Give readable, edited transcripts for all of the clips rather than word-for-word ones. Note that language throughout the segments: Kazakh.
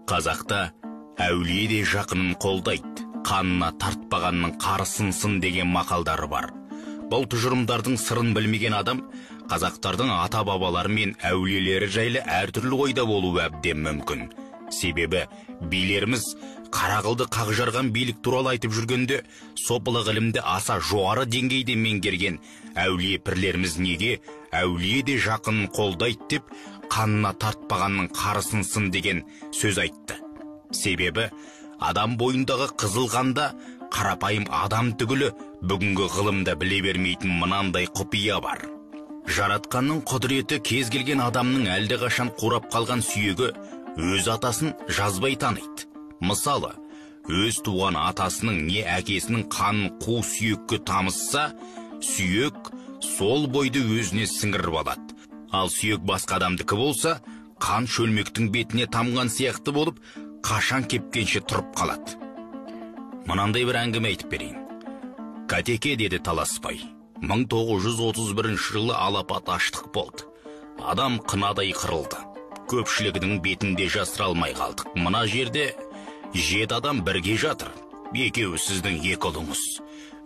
Қазақта әулие де жақынын қолдайды, қанына тартпағанның қары сынсын деген мақалдары бар. Бұл тұжырымдардың сырын білмеген адам қазақтардың ата-бабалары мен әулиелері жайлы әртүрлі ойда болуы әбден мүмкін. Себебі билеріміз қара қылды қақ жарған билік туралы айтып жүргенде, сопылық ілімді аса жоғары деңгейде меңгерген әулие пірлеріміз неге әулие де жақынын қолдайды деп, қанына тартпағанның қары сынсын деген сөз айтты. Себебі адам бойындағы қызыл қанда қарапайым адам түгілі бүгінгі ғылымда біле бермейтін мынандай құпия бар. Жаратқанның құдіреті кез келген адамның әлдеқашан қурап қалған сүйегі өз атасын жазбай таниды. Мысалы, өз туған атасының не әкесінің қанын қу сүйекке тамызса, сүйек сол бойды өзіне сіңіріп алады. Ал сүйек басқа адамдікі болса, қан шөлмектің бетіне тамған сияқты болып, қашан кепкенше тұрып қалады. Мынандай бір әңгіме айтып берейін. Катеке, деді Таласбай, 1931 жылы алапат аштық болды. Адам қынадай қырылды. Көпшілігінің бетінде жасыра алмай қалдық. Мына жерде 7 адам бірге жатыр. Екеуі сіздің екі ұлыңыз.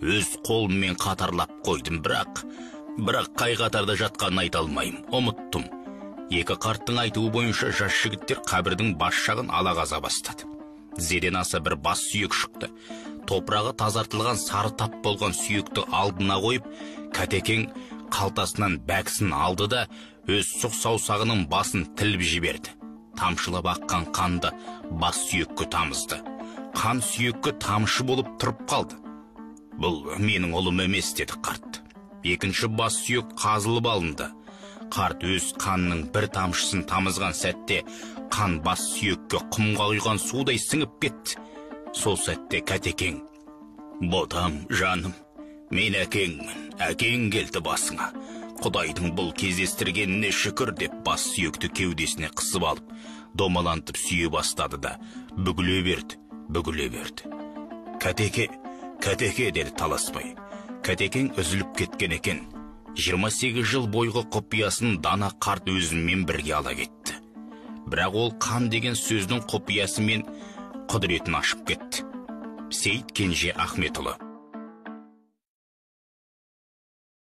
Өз қолыммен қатарлап қойдым, бірақ қай қатарда жатқанын айта алмаймын, ұмыттым. Екі қарттың айтуы бойынша жас жігіттер қабірдің бас жағын ала қаза бастады. Тізеден аса бір бас сүйек шықты. Топырағы тазартылған сары тап болған сүйекті алдына қойып, Кәтекең қалтасынан бәкісін алды да өз сұқ саусағының басын тіліп жіберді. Тамшылап аққан қанды бас сүйекке тамызды. Қан сүйекке тамшы болып тұрып қалды. Бұл менің ұлым емес, деді қарт. Екінші бас сүйек қазылып алынды. Қарт өз қанының бір тамшысын тамызған сәтте қан бас сүйекке құмға құйған судай сіңіп кетті. Сол сәтте Кәтекең: «Ботам, жаным, мен әкеңмін, әкең келді басыңа. Құдайдың бұл кездестіргеніне шүкір», деп бас сүйекті кеудесіне қысып алып, домалантып сүйе бастады да бүгіле берді, бүгіле берді. «Кәтеке, Кәтеке», деді Таласбай. Кәтекең үзіліп кеткен екен. 28 жыл бойғы құпиясын дана қарт өзімен бірге ала кетті. Бірақ ол қан деген сөздің құпиясы мен құдіретін ашып кетті. Сейіт Кенже Ахметұлы.